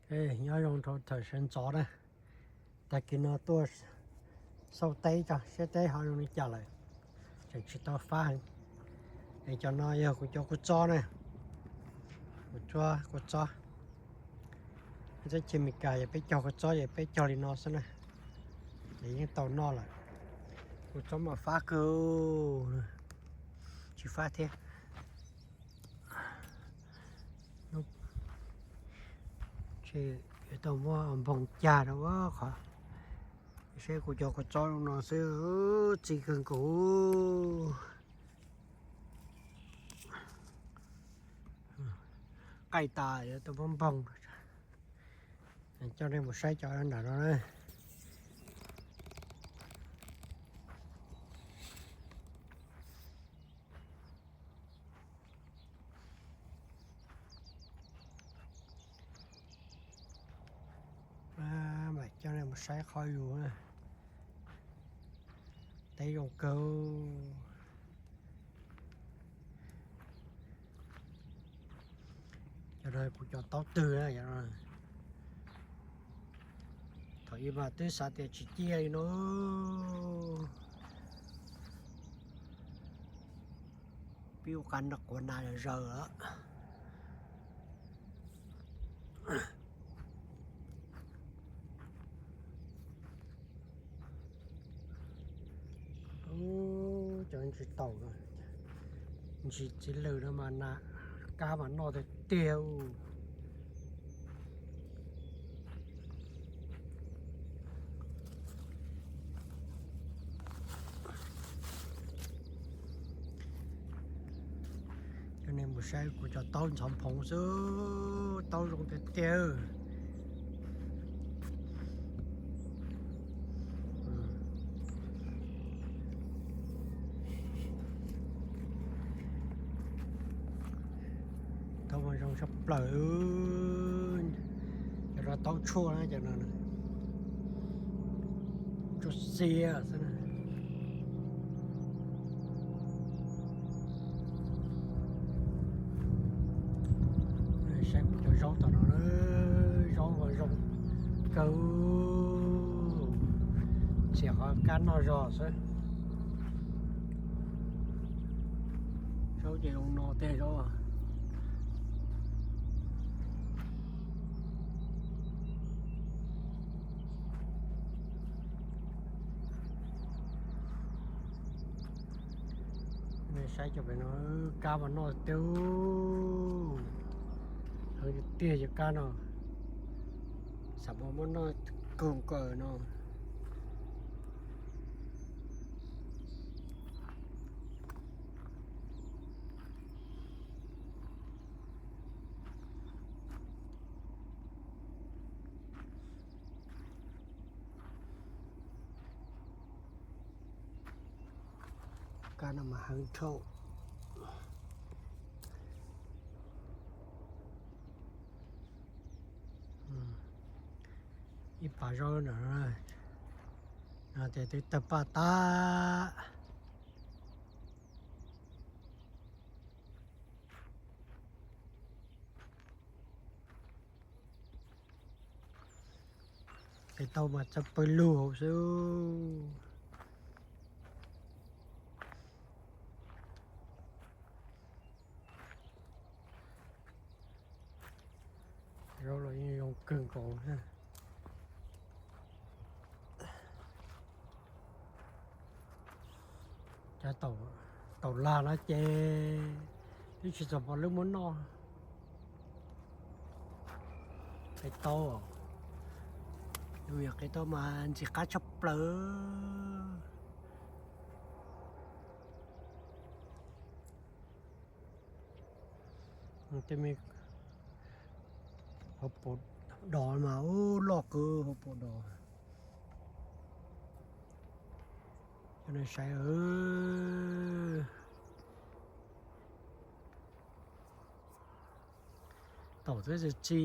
Nyob zoo rau thaum sawv ntxov na, tag kis no tuaj xauj teb tso seb teb ho zoo li cas lawm, tseem tsis tau fab heev. Es cov no yog kuv cov kua txob na, kuv cov kua txob. Teb chaws Amelikas yog peb cog kua txob ces peb cog li no xwb na, ces yeej tau noj lawm. Kua txob mas fab kawg, tsis fab thiab. Yuav tau muab npoog cag rau qhov, seb kuv cov kua txob no xwb, txi kawg nkaus. Qaij tas yuav tau muab npoog. Coj nej mus saib cov nram no na. Mam coj nej mus saib qhov yus na. Teb zoo kawg. Cov no kuv cov taub twg na. Thaum ub mas twb xav tias tsis ciaj li no, pib ua qab nrog quav na zaws lawm. Cov ntsis taum, ntsis txiv lws no mas na, kab mas noj tiag tiag. Coj nej mus saib kuv cov taub ntxhov phoov xwb, taub zoo tiag tiag. Taub zoo tshaj plaws. Cov no taub tshuaj na, cov no tshuaj xiab xwb na. Saib kuv cov zaub tom no, zaub zoo kawg, txias qhov kab noj zog xwb. Zaub ces zoo no tiag zaub. Nej saib cov pem no, kab mas noj tiag, heev tiag cov kab no, xav muab muab noj kawg nkaus no. Kab no mas heev dhau. Ib pas zaub ntawm no, no ces twb tawg paj tag. Qe taub mas txawj pawg lug hauv xwb. Zaub los yeej zoo kawg nkaus thiab. Cov taum lag no ces twb tsis txog mos lwj muab noj. Qe taub, yog qe taub mas ntxim qab tshaj plaws. Tej me hauv paus dos mas ub loj kawg hauv paus dos. Cov no saib, taum twb txi txi,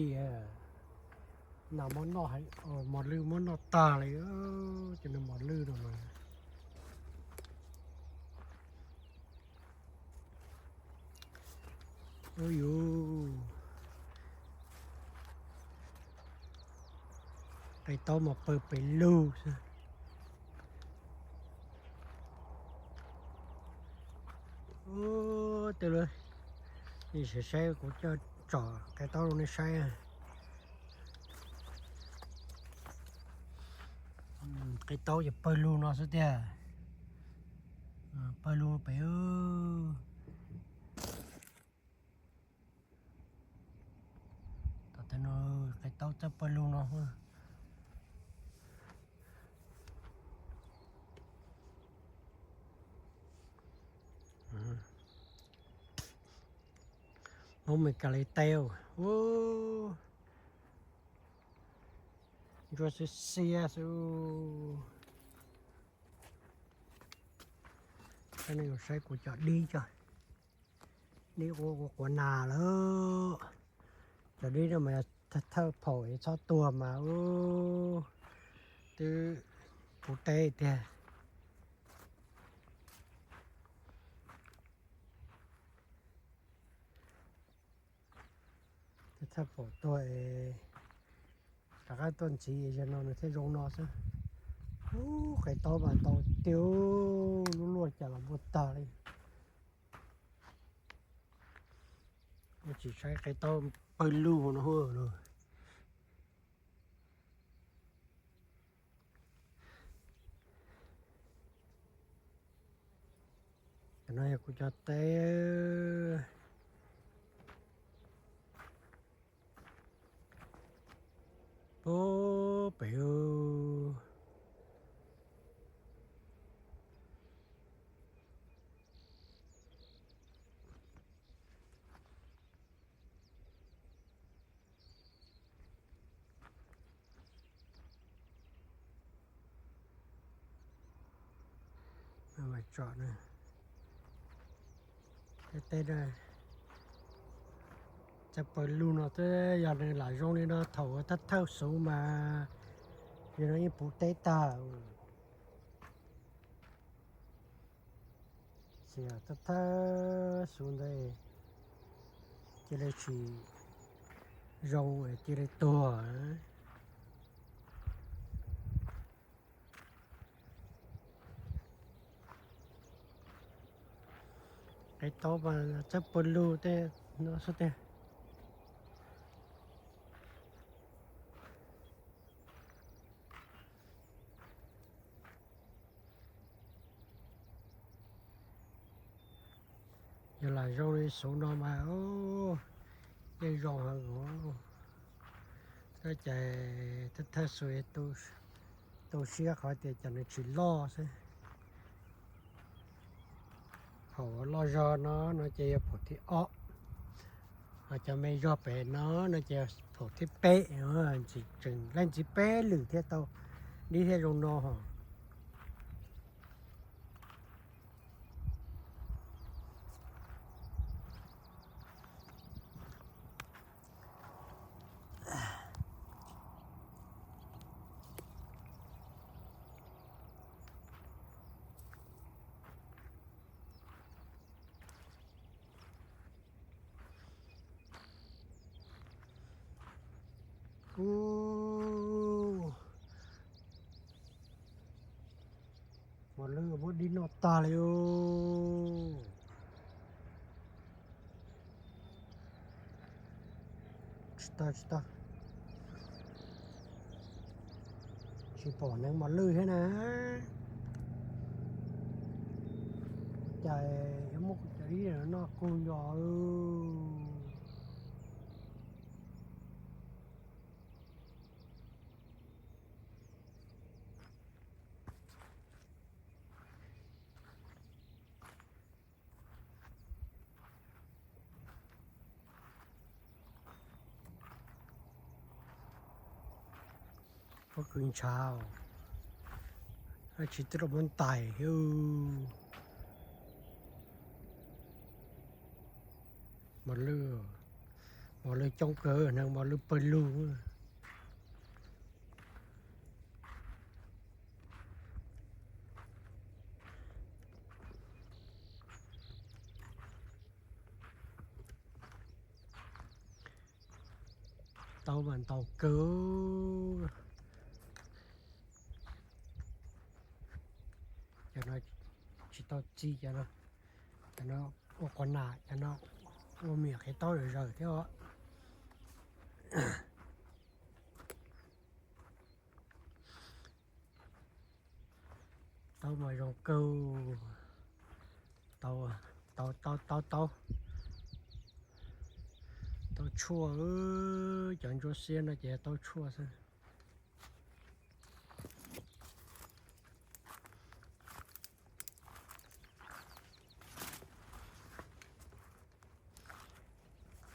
nas muab noj, mos lwj muab noj tag li. Cov no mos lwj no mas. Ub yus, Qe taub mas pawg pes lug xwb. Ub, tej lub, nej sim saib kuv coj tsom qe taub rau nej saib. Qe taub ces pawg lug no xwb tiag. Pawg lug pem. Tom tej no qe taub txawj pawg lug no. Hmoob Mes Kas li teb, ntsuab xiab xiab xwb. Saib kuv cov dib tso, dib ua quav nas lawm. Cov dib no mas thawj phaum es txhob tuag mas ub, twb puv teb tiag. Thawj phaum tuag es rov qab tuaj ntxiv, yog no nws thiaj zoo no xwb. Ub, qe taub mas ntau tiag, lub luaj cas los npuaj tag li. Tsis saib qe taub pawg lug no. Cov no yog kuv cov teb. Puag pem. Tsom, teb teb txawj pawg lug no twb yog nws lam zoo li no thaum thawj thawj xub mas yog no yeej puv teb tag. Xyov thawj thawj xub ntawd cia li tsis zoo, cia li tuag. Qe taub mas txawj pawg lug tej no xwb tiag. Yog lam zoo li xub no mas yeej zoo heev. Tab sis thawj thawj xub tu siab qhov tias cov nws tsis loj xwb. Phaum loj zog no no ces yog phaum thib ob, ho cov me zog pem no no ces phaum thib peb. Tseem leej txiv peb lwm thiaj tau dib thiab zoo no ho. Ub, mos lwj muab dib noj tag li ub. Tsis tau, tsis tau. Tsis pom neev mos lwj thiab na. Cas yuav muab kuv cov dib noj kug yos. Pob kws ntshav, tsis txawj muab ntais. Mos lwj, mos lwj coob kawg, neev mos lwj pawg lug. Taub mas ntau kawg. Cov no tsis tau txi, cov no, cov no ua quas nam, cov no ua me nyuam qhiav taub zawm zawm thiab os. Taub mas zoo kawg. Tau, tau, tau, tau, tau, tau tshuaj. Cov ntsuab xiab no ces tau tshuaj xwb.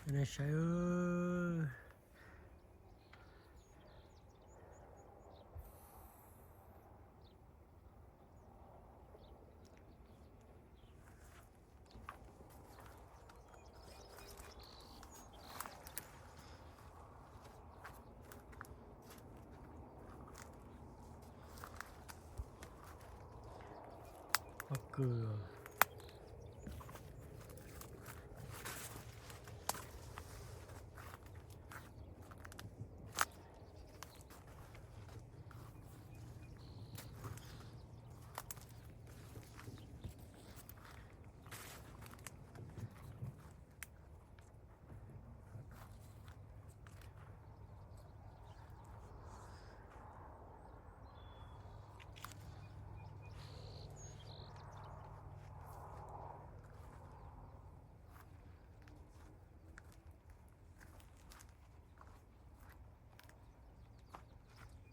Nej saib, pob kws.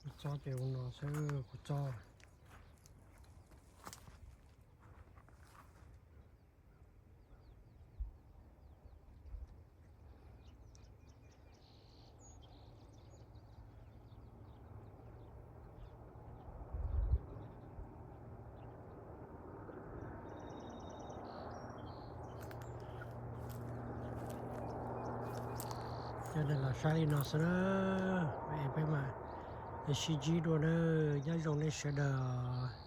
Kuv txob ces ua no xwb, kuv txob. Coj nej los saib li no xwb na, es peb mam sib ntsib dua na, nyob zoo nej sawv daws.